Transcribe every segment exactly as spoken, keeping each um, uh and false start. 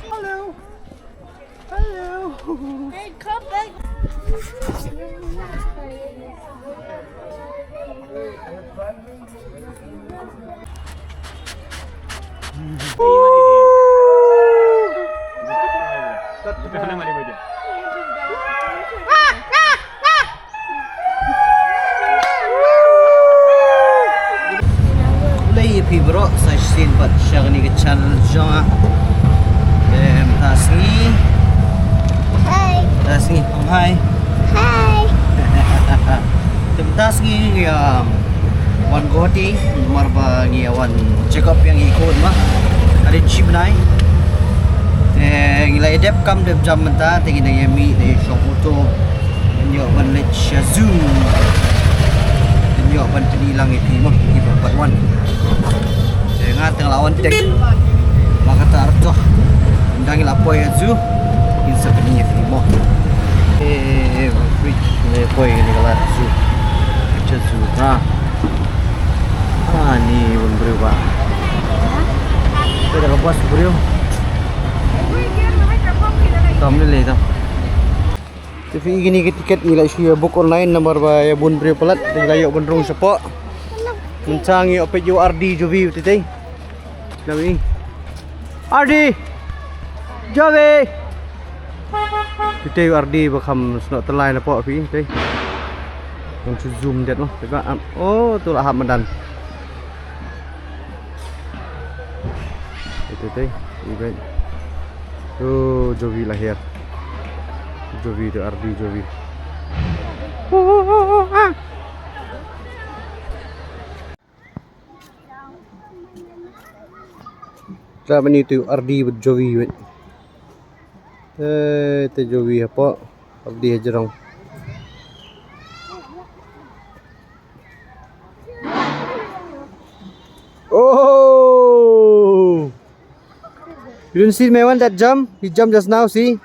Hello. Hello. Hey, come back. Khublei ïa phi baroh sa shisien pat sha kane ka channel jong nga. Te mynta sngi. Hai. Mynta sngi, ong hai. Hai. Te mynta sngi ngi ïa wan Guwahati namar ba ngi ïa wan check up ïa ngi khun ma. Hadien shi bnai. Te ngi la ïa dep kam dep jam mynta te ngi dang ïa mih, dang ïa shong auto. Ngi ïoh ban leit sha zoo. Ngi ïoh ban pyni lang ïa phi ma, ïa phi ba pat wan. Te nga tang la wan tek. La kata artoh. Ynda ngi la poi ha zoo, ngin sa pyni ïa phi mo. Eh, eh, eh, fridge ne poi ne ka la zoo. Picture zoo. Ha. Ha, ni bun briew ba. Te da ka bus briew. Kam lei lei tam. Te phi i kine ki tiket ngi la shu ïa book online namar ba ïa bun briew palat, te ngi la ïoh ban rung shapoh. Mynta ngi ïoh peit ïa u Ardi Jovi u tei tei. Nami. Ardi! Jovi! Tei tei u Ardi ba kham snoh tylli na poh phi tei. Ngam shu zoom det noh, te ba am. Oh, tu la hap madan. Ito, ito, ito. Oh, Jovi la hiar. Jovi tu, Ardi Jovi. Sa mani tu Ardi bad Jovi wait. Eh, te Jovi hapoh, Ardi hajrong. Oh! You don't see my one that jump? He jumped just now, see?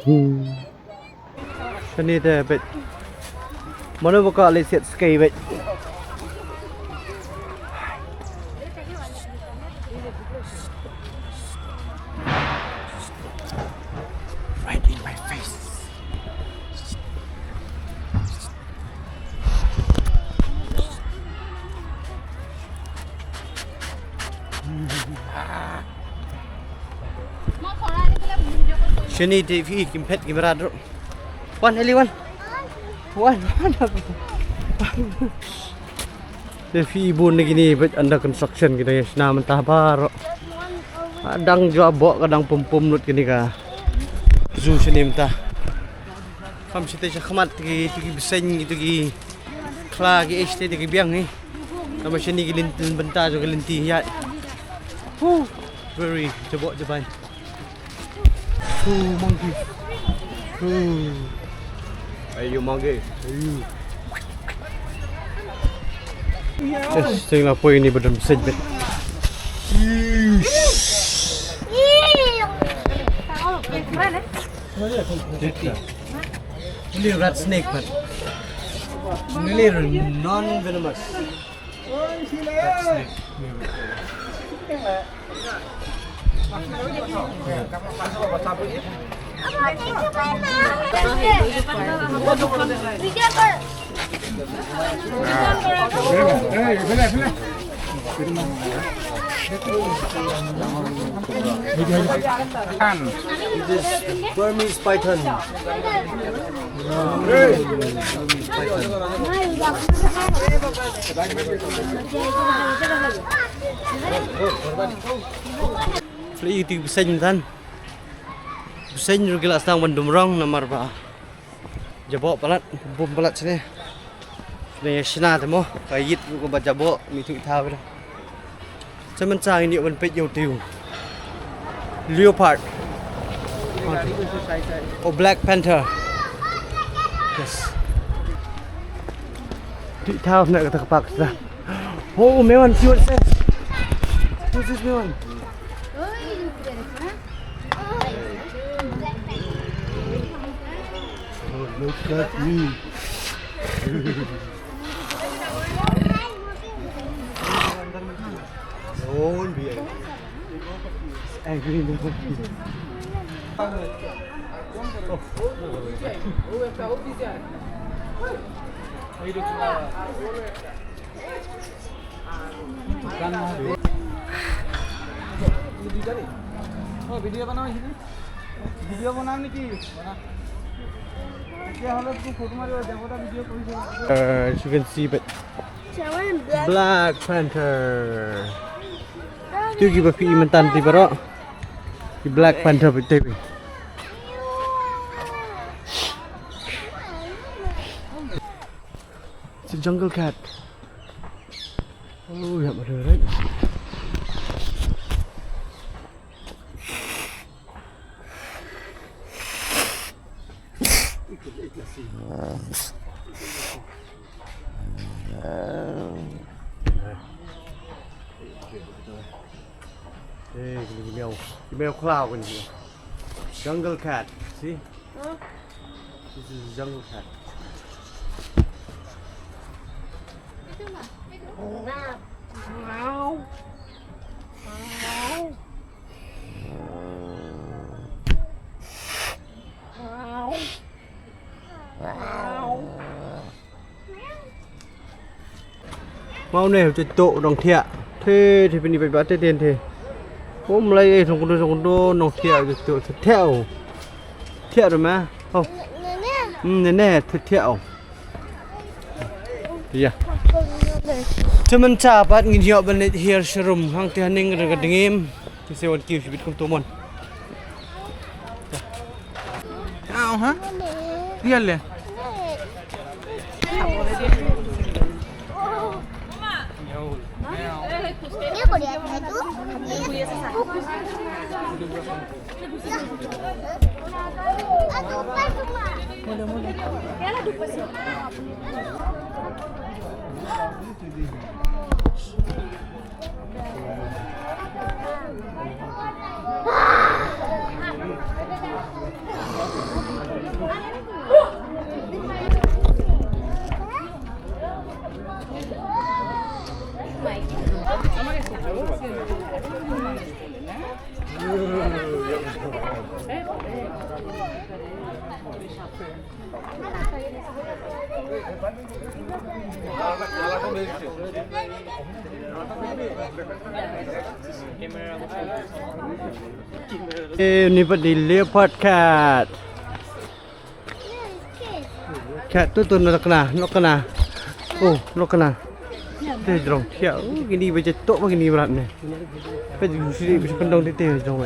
Hmm. Shane te bad. Mano ba ka leit siat skai bad. Right in my face. Shane te phi kim phet kim rat ro. Wan, Eli, wan. Wan, wan. Te phi bun na kine bad under construction kine, shna mynta baroh. Ka dang jaboh, ka dang pum pum lut kine ka zoo shane mynta. Kham shatei shakhmat ki, tu ki bseiñ, tu ki khla ki, eh, shatei ki biang hi. Tangba shane ki lynti, bynta jong ki lynti ïaid. Hu, very jaboh jabai. Hu, monkey. Hu. Hey, you monkey. Hey, you. Yes, teng la poi ni ba don bseiñ bad. Only rat snake, but only non-venomous. Rat snake. It is Burmese python. Burmese python. Phi i tu ki bseiñ mynta. Bseiñ ruh ki la sdang ban dum rong namar ba jaboh palat, bum palat shane. Shane ïa shna te mo, ka ïit ruh kaba jaboh, mih tu i thaw ruh. Te mynta ngin ïoh ban peit ïa u tei u leopard. Oh, Black Panther. Yes. Tu i thaw na kata ka park sa. Oh, Mewan, see what it says. Who's this Mewan? Oh, look at me. Don't be angry. Angry, no. Video banao niki? Banao. As you can see, but Black Panther. Tu ki ba phi mynta te baroh. Ki Black Panther phi te. It's a jungle cat. Oh, yeah, but right. Eh, gini, gini, oh. Gini, oh, khlaw, gini. Jungle cat, see? Huh? This is a jungle cat. Wow. Wow. Mao ne, te to nong thiah. Te, te pini ba te ten te. Om lai, eh, nong kundo, nong kundo, nong thiah, te to, te thiah, oh. Thiah ru ma. Oh. Hmm, ne, ne, te thiah, oh. Ïa. Te mynta pat ngin ïoh ban leit hiar sharum hangtei haning, re ka dngiem. Te sa wan kiew shibit kumto mon. Aw, ha? Ïa le. Eh, ni pat dei leopard cat. Cat tu tu, noh kane, noh kane. Oh, noh kane. Te jrong thiah, oh, kini ba jatuh ba kini berat ne. Pe ju sidi ba kyndong te te jrong.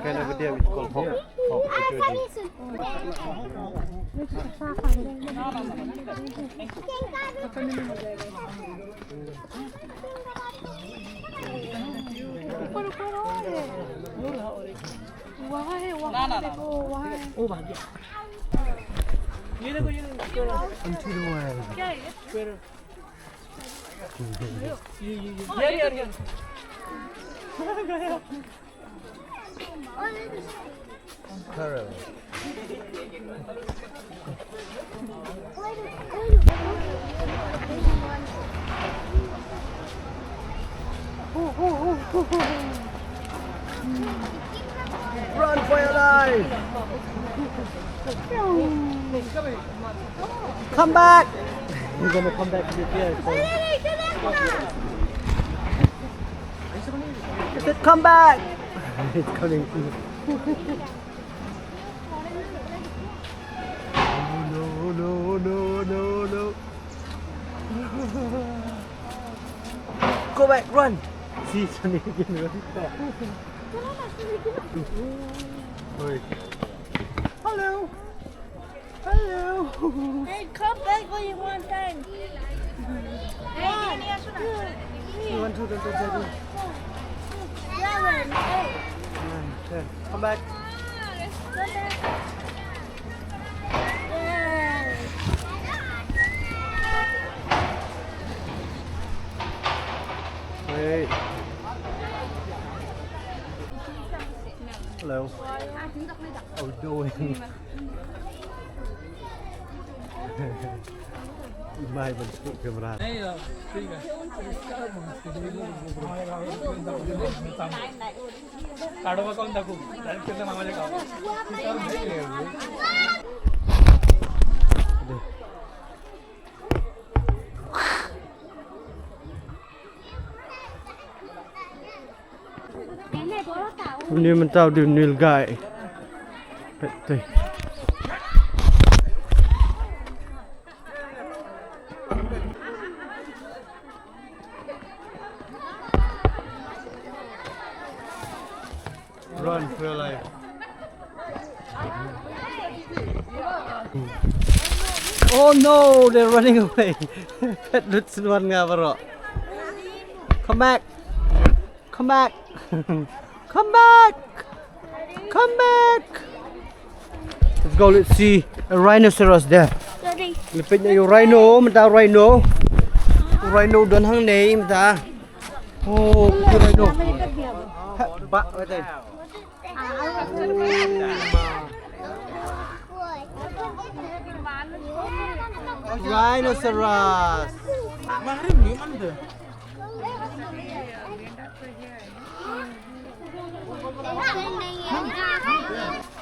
Kind of a deer we call hawk. Hawk, H O G. Into the wild. Pearl. Run for your life! Come back! He's gonna come back to the chair. He said, "Come back!" He's coming. Oh, no, no, no, no, no. Go back, run. See, Sonny again, run. Oi. Hello. Hey, come back when you want time. One, two, three, four, five, six, seven, eight. Nine, ten. Come back. Come back. Yay. Wait. Hello. How are you doing? Mai ban suk kamera. Une mynta u dei u Nilgai. Peit te. Run for your life. Oh no, they're running away. Peit lut shuh nga baroh. Come back. Come back. Come back. Come back. Let's go, let's see. A rhinoceros there. Daddy. Lipit na yung rhino, mynta rhino. Rhino don hangne mynta. Oh, rhino. Ha, ba, wait. Rhinoceros.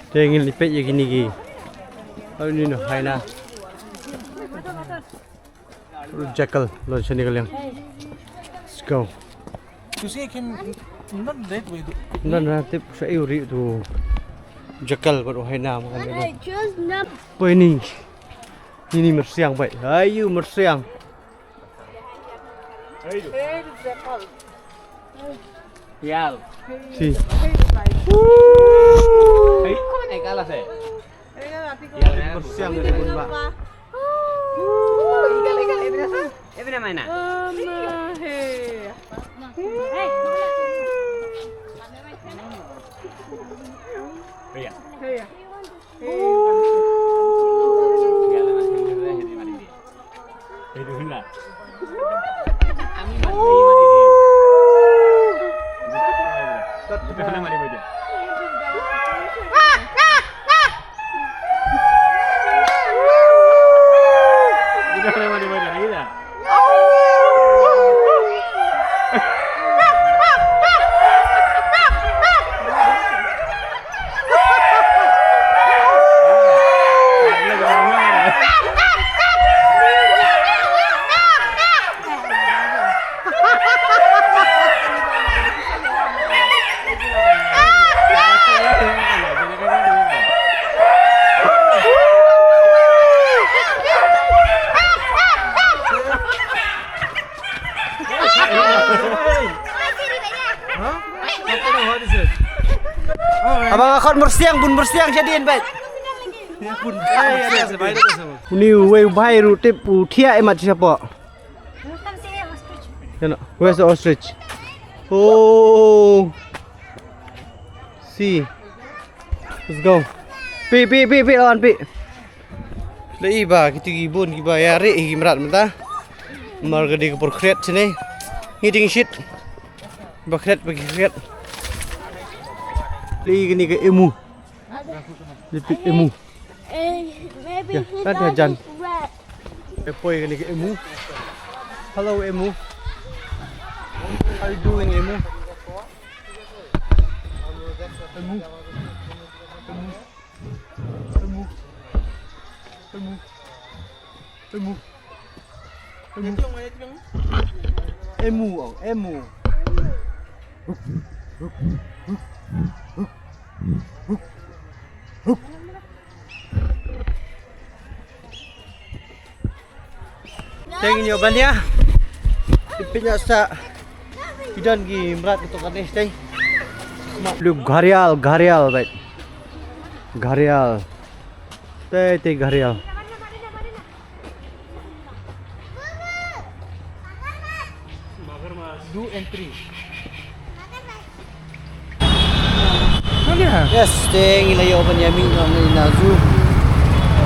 Te ngin lipit ïa kine ki. Aw, ni no, hai na. Jackal, lo shane ka liang. Let's go. You see, I can not that way. Nda na tip sa ïa u ri tu. Jackal bad u hyena ma kan. Poi ni. Ni ni myrsiang bai. Ayu myrsiang. Yal. Si. Hey, kau naik alas eh? Yal, eh? Myrsiang dari bun ba. Igal, igal, eh, binasa. Eh, bina mana? Iya. Iya. Abang Akhot myrsiang, bun myrsiang shadien bad. Uni uwei u bhai ruh tip u thiah imat shapoh. Where's the ostrich? Oh. See. Let's go. Pi, pi, pi, pi, lawan pi. La i ba kito ki bun kiba ïa ri ki mrad mynta. Mar ka dei ka por khriat shane. Ngi ding shit. Ba khriat ba ki khriat. La i kane ka emu. Lipit emu. Eh, maybe ya, he tadi doesn't jan. Rap. Eh, poi kane ka emu. Hello emu. How you doing emu? Emu. Emu. Emu. Emu. Emu. Emu. Emu, oh, emu. Teng nyo bania. Ipin ya sa. Ki don ki mrad ki to kane tei. Lu gharial, gharial, bhai. Gharial. Tei, tei gharial. Yes, te ngi la ïoh ban ïa mih noh na zoo.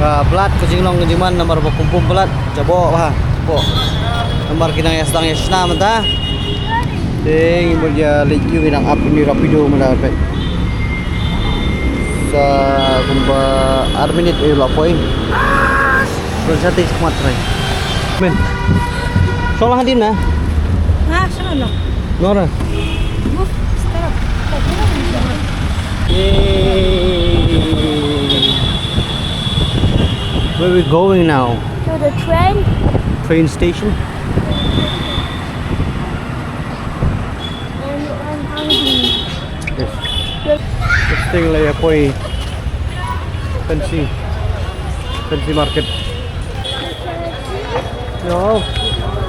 Ka blad ka jinglong ka jingman namar ba kum pum blad. Jaboh ba, jaboh. Namar ki nang ïa sdang ïa shna mynta. Te ngi mut ïa leit ïa ngi nang ap ni rapido mynta peit. Sa kumba ar minit ïa la poi. Belum satu semat rai. Men. Solah din na. Ha, solah no. Nora. Where we going now? To the train. Train station. I'm, I'm hungry. Yes. This thing la ïa poi Fancy. Fancy market. Yo.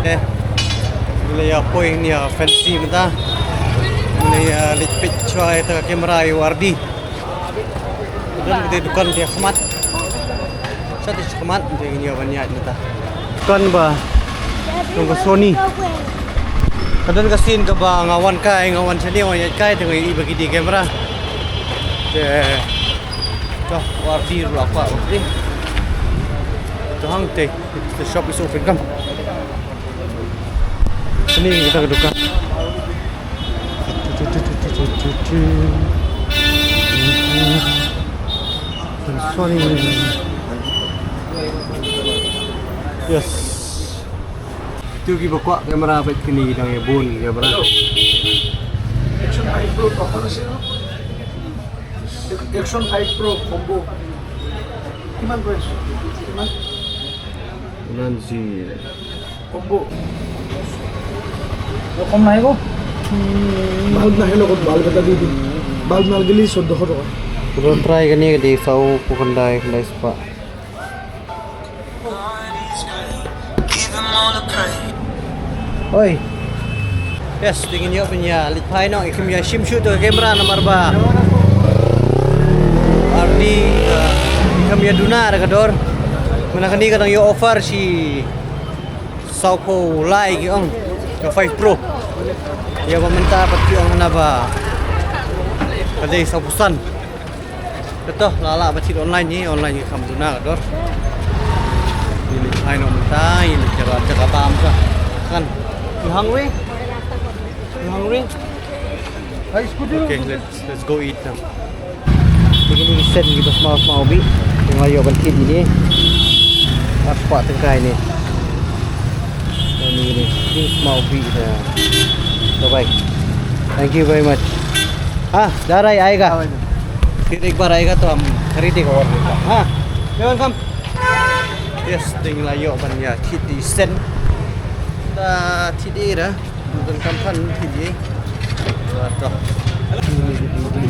Eh. La ïa poi nia Fancy mynta. La ïa leit peit shuwa ïa ka kamera ïa u Ardi. Don ka dukan te khmat. Sa te khmat te nia ban ïa mynta. Kan ba. Nong ka Sony. Ka don ka scene kaba nga wan kai, nga wan shane, wan ïaid kai, te nga ïohi ba ki die camera. Te, to, u Ardi ruh la kwah, okay. To hangtei, the shop is open, kam. Sini kita ka dukan. Sony. Yes. Tu kiba kwah kamera peit kine ki dang ïa bun kamera. Action five Pro combo. Action five Pro combo. Iman price? Iman? Iman si combo. Erokom nai ko? Bulb nai lo ko, bulb kata di di. Bulb nal gili soddo ko. Pura try kane ka dei saw phew khyndai, khyndai spah. Oi. Yes, te ngin ïoh ban ïa leit phai noh, ïa kem ïa shim shuh to ka kamera namar ba Ardi, uh, ïa kem ïa duna da ka dor. Mynta kane ka dang ïoh offer shi saw phew lai ki ong, ka five Pro. Ïa ba mynta pat ki ong hana ba ka dei saw phew san. Kato, la lah ba thied online ni, online ngi kham duna ka dor. Ngi leit phai noh mynta, ngi leit jaka, jaka bam sa. Kan. You hungry? You hungry? Okay, let's, let's go eat now. Te kine ki sen kiba smaw smaw bih. Te nga ïoh ban thied ïa kine. Ar spah tyngka ïa kine. Kine ki smaw bih da. Bye bye. Thank you very much. Ah, dar aayega. Phir ek bar aayega to hum kharidega aur leta. Ha. Everyone come. Yes, te ngi la ïoh ban ïa thied ïa ki sen. Da thied ïa ki da. Don kam phan thied ïa ki. Wa to.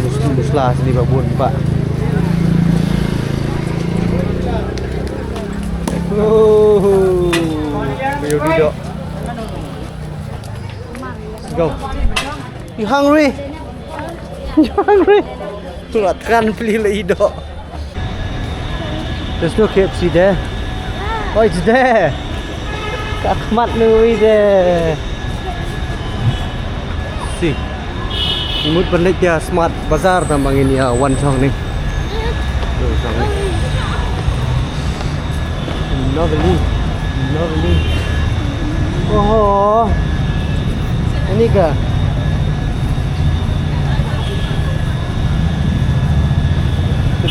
Mus-, musla sini ba bun ba. Oh. Ba ïoh di doh. Go. You hungry? You hungry? Wat kan pli la i doh. There's no K F C there. Oh, it's there. Ka khmat ngi there. See. Mut ban leit ïa Smart Bazaar tang ba ngin ïa wan shong ni. Lovely. Lovely. Oho. Ani ka.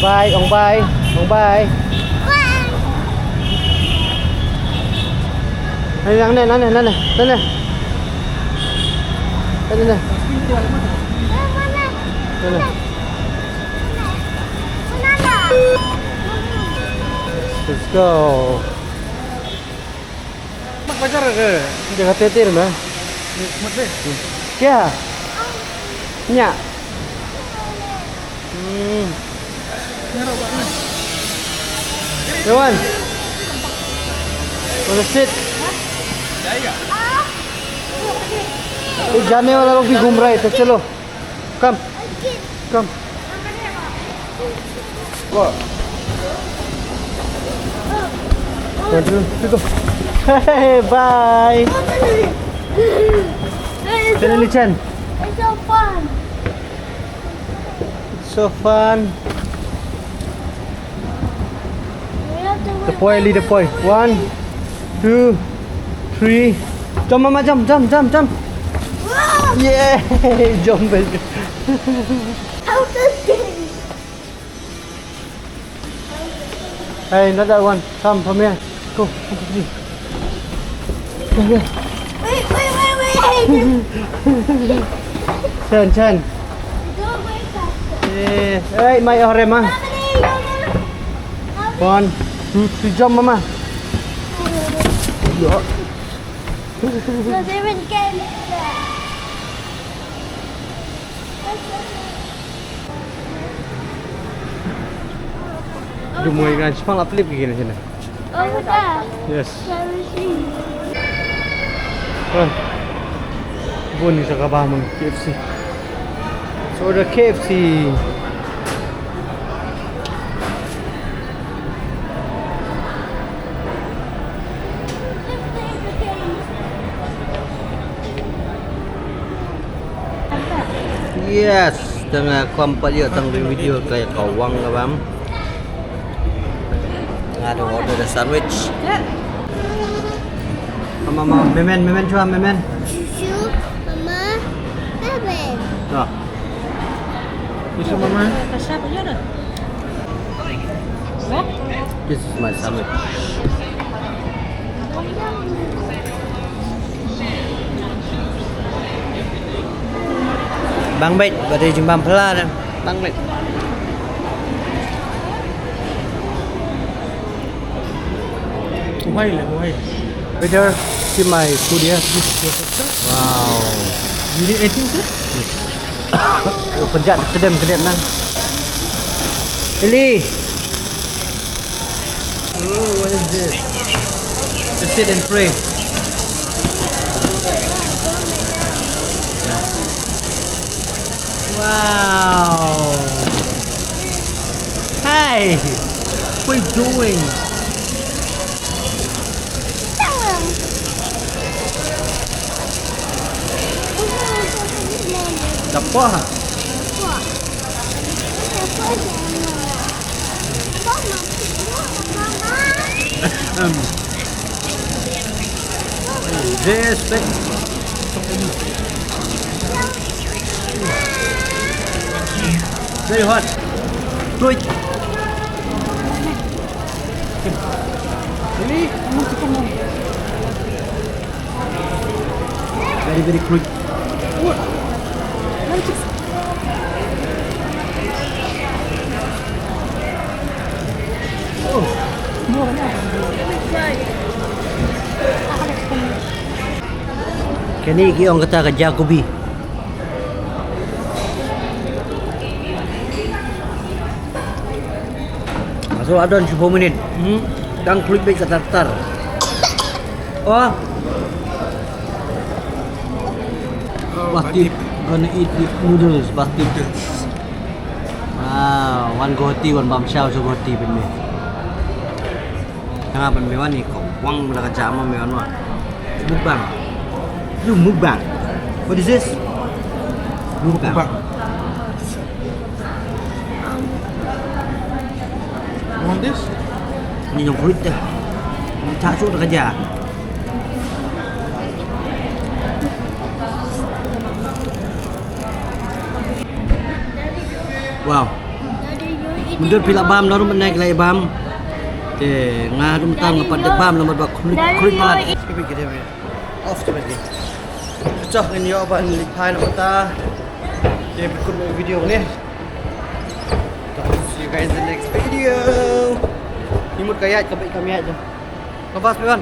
Bye, ong bye. Ong bye. Ani nang ne, nang ne, nang ne, nang ne. Nang ne. Nang ne. Let's go. Mak bajar ke? Dia kata tir mah. Mat deh. Kya? Nya. Hmm. Nya ro ba ni. Dewan. What is it? ये जाने वाला लोग भी घूम रहा है, तो चलो। Come. Come. What? One, two, three, go. Hey, bye. Hey, Chen, Chen. It's so fun. It's so fun. Deploy, Li, deploy. One, two, three. Jump, mama, jump, jump, jump, jump. Yay! Jump, baby. How does this? Hey, another one. Come, come here. Go. Come here. Wait, wait, wait, wait. Chen, Chen. Don't wait faster. Eh, hey, my orema. Family, you're gonna... One, two, three, jump, mama. Yo. Does everyone get it? Dum ngai ngan spang uplift ki kene sene. Over there. Yes. There is you. Ah. Bun ni sa ka ba mun K F C. So the K F C. Yes, tang, uh, kwam pat ïoh tang video ka ïa ka wang ka bam. Nga da order da sandwich. Mama, mama, memen, memen chwa, memen. Susu, mama, memen. Susu, mama. This is my sandwich. Bang beit, ba dei jingbam phylla ne. Bang beit. Why le, why? Waiter, see my food here, please. Wow. You need anything, sir? Oh, kejap, kedem, kedem nang. Eli. Oh, what is this? To sit and pray. Wow. Hey, what are you doing? Lapar. Respect. Very hot. Good. Very, very quick. Kane ki ong kata ka jakubi. Aso adon shiphew minit. Hmm. Dang khlem bit ka tar tar. Oh. Batip. Gonna eat with noodles, batip. Wow, wan guwahati, wan bam shaw sha guwahati pynmih. Nga ban me wan ïa ka wang la ka jam me wan wan. Mukbang. Lu mukbang. What is this? Mukbang. Mukbang. Want this? Ni nong fruit dah. Ni tak suk dah kerja. Wow. Mudut phi la bam, la rum naik lai bam. Te nga rum tam nga pat bam la mat ba khrui khrui palat. Off to me. Chah ngin ïoh ban leit phai na mata. Te bikut video ni. See you guys in the next video. Ni mut ka ïaid ka bait ka miat. Ka bas pewan.